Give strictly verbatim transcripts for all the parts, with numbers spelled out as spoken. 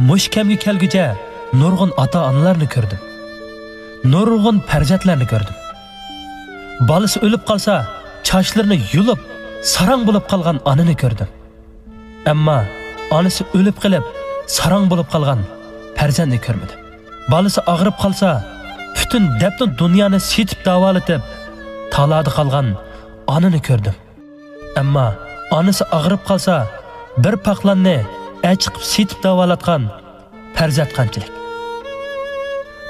مۇشۇ كەمگە كەلگۈچە نۇرغۇن ئاتا-ئانىلارنى كۆردۈم. نۇرغۇن پەرزەنتلەرنى كۆردۈم. بالىسى ئۆلۈپ قالسا، چاچلىرىنى يۇلۇپ، ساراڭ بولۇپ قالغان ئانىنى كۆردۈم. ئەمما ئانىسى ئۆلۈپ قېلىپ، ساراڭ بولۇپ قالغان پەرزەنتنى كۆرمىدىم. بالىسى ئاغرىپ قالسا، پۈتۈن دەپنە دۇنيانى سېتىپ داۋالىتىپ، تالادا قالغان ئانىنى كۆردۈم. ئەمما ئانىسى ئاغرىپ قالسا، بىر پاقلاننى ئەچىقىپ سېتىپ داۋالاتقان پەرزەنت قانچىلىك.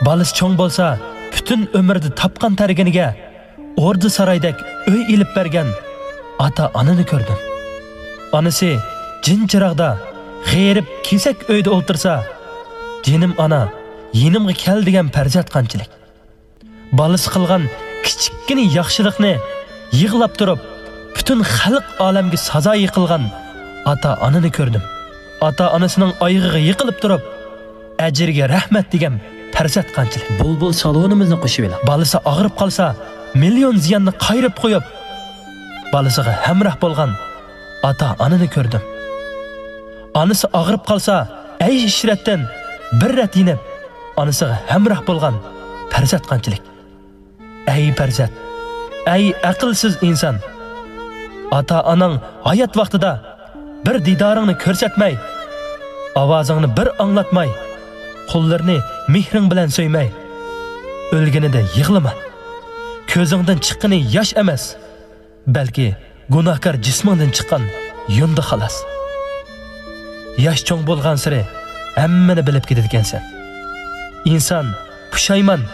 بالىسى چوڭ بولسا، پۈتۈن ئۆمرىدە تاپقان تەرگىنىگە ئوردا سارايدەك ئۆي ئېلىپ بەرگەن ئاتا-ئانىنى كۆردۈم. ئانىسى جىن چىراغدا غېرىب كېسەك ئۆيدە ئولتۇرسا، «جېنىم ئانا، يېنىمغا كەل» دېگەن پەرزەنت قانچىلىك. بالىسى قىلغان كىچىككىنە ياخشىلىقنى يىغلاپ تۇرۇپ، پۈتۈن خەلق ئالەمگە سازايى قىلغان ئاتا-ئانىنى كۆردۈم. ئاتا-ئانىسىنىڭ ئايىغىغا يىقىلىپ تۇرۇپ، «ئەجرىگە رەھمەت» دېگەن پەرزەنت قانچىلىك. بۇلبۇل سالونىمىزنى قوشۇۋېلىڭ. بالىسى ئاغرىپ قالسا، مىليون زىياننى قايرىپ قويۇپ، بالىسىغا ھەمراھ بولغان ئاتا-ئانىنى كۆردۈم. ئانىسى ئاغرىپ قالسا، ئەي ئىشرەتتىن بىر رەت يېنىپ، ئانىسىغا ھەمراھ بولغان پەرزەنت قانچىلىك. ئەي پەرزەنت، ئەي ئەقىلسىز ئىنسان! ئاتا-ئاناڭ ھايات ۋاقتىدا بىر دىدارىڭنى كۆرسەتمەي، ئاۋازىڭنى بىر ئاڭلاتماي، قوللىرىنى مېھرىڭ بىلەن سۆيمەي، ئۆلگىنىدە يىغلىما. كۆزۈڭدىن چىققىنى ياش ئەمەس، بەلكى گۇناھكار جىسمىڭدىن چىققان يۇندى خالاس. ياش چوڭ بولغانسېرى ھەممىنى بىلىپ كېتىدىكەنسەن. ئىنسان پۇشايمان،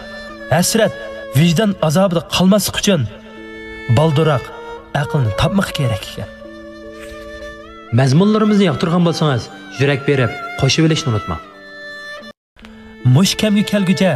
ھەسرەت، ۋىجدان ئازابىدا قالماسلىق ئۈچۈن بالدۇرراق ئەقىلنى تاپمىقى كېرەك ئىكەن. مەزمۇنلىرىمىزنى ياقتۇرغان بولسىڭىز، يۈرەك بېرىپ قوشۇۋېلىشنى ئۇنتۇماڭ. مۇشۇ كەمگە كەلگۈچە